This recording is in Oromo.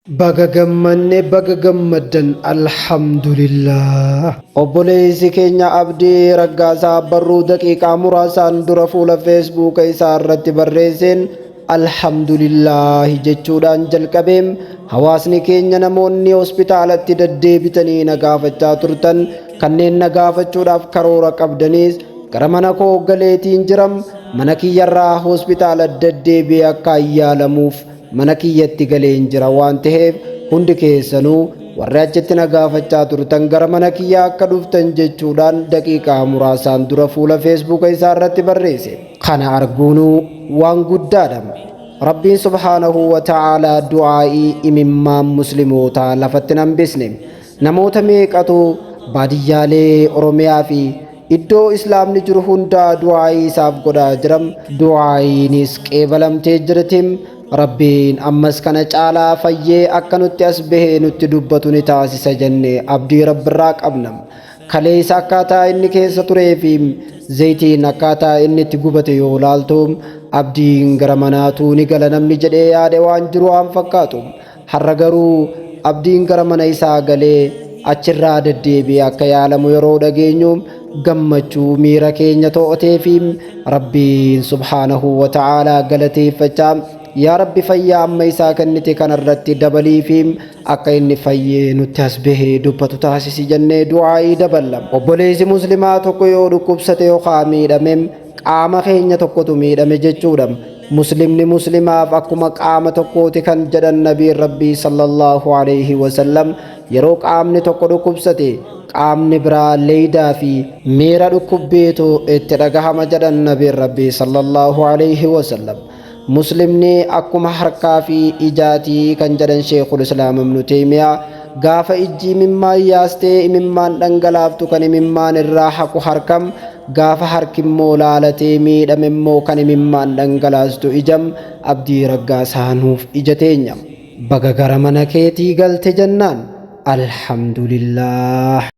Baga gammanne baga gammaddan Alhamdulillah. Obboleessi keenya Abdii Raggaasaa barruu daqiiqaa muraasaan dura fuula Feesbuuka isaa irratti barreesseen Alhamdulillaahi jechuudhaan jalqabeem hawaasni keenya namoonni hospitaalatti deddeebitanii na gaafachaa turtan kanneen na gaafachuudhaaf karoora qabdaniis gara mana koo galeetiin jiram mana kiyyarraa hospitaala deddeebi'ee akka yaalamuuf mana kiyyatti galeen jira waan ta'eef hundi keessanuu warri achitti na gaafachaa turtan gara mana kiyyaa akka dhuftan jechuudhaan daqiiqaa muraasaan dura fuula Feesbuuka isaa irratti barreesse. Kana arguunuu waan guddaadha. Rabbiin subhaanahu wa ta'aalaa du'aa'ii imimmaan muslimootaa lafatti hin hambisne. Namoota meeqatu baadiyyaalee Oromiyaa fi iddoo Islaamni jiru hundaa du'aa'ii isaaf godhaa jiram. Du'aa'iinis qeebalamtee jirti. Rabbiin ammas kana caalaa fayyee akka nutti as bahee nutti dubbatu ni taasisa jennee abdii Rabbirraa qabna. Kaleessa akkaataa inni keessa turee fi zayitiin akkaataa inni itti gubate yoo laaltu abdiin gara manaatuu ni gala namni jedhee yaade waan jiru waan fakkaatu. Har'a garuu abdiin gara mana isaa galee achirraa deddeebi'ee akka yaalamu yeroo dhageenyu gammachuu miira keenya to'atee fi Rabbiin subhaanahu wa ta'aalaa galateeffachaa yaa Rabbi fayyaa amma isaa kennite kanarratti dabalii fi akka inni fayyee nutti as bahee dubbatu taasisi jennee du'aa'ii daballa. Obboleessi muslimaa tokko yoo dhukkubsate yookaan miidhame qaama keenya tokkotu miidhame jechuudha. Muslimni muslimaaf akkuma qaama tokkooti kan jedhan nabiin Rabbii sallallahu alayhi wasallam yeroo qaamni tokko dhukkubsate qaamni biraa leeydaa fi miira dhukkubbiitu itti dhagahama jedhan nabiin Rabbii sallallahu alayhi wasallam. Muslimni akkuma harkaa fi ijaatii kan jedhan Sheekul Islaam Ibnu Teeymiyaa gaafa ijji imimmaan yaastee imimmaan dhangalaaftu kan imimmaan irraa haqu harkam gaafa harki immoo laalatee miidhame immoo kan imimmaan dhangalaastu ijam Abdii Raggaasaa nuuf ija teenya. Baga gara mana keetii galte jennaan Alhamdulillah.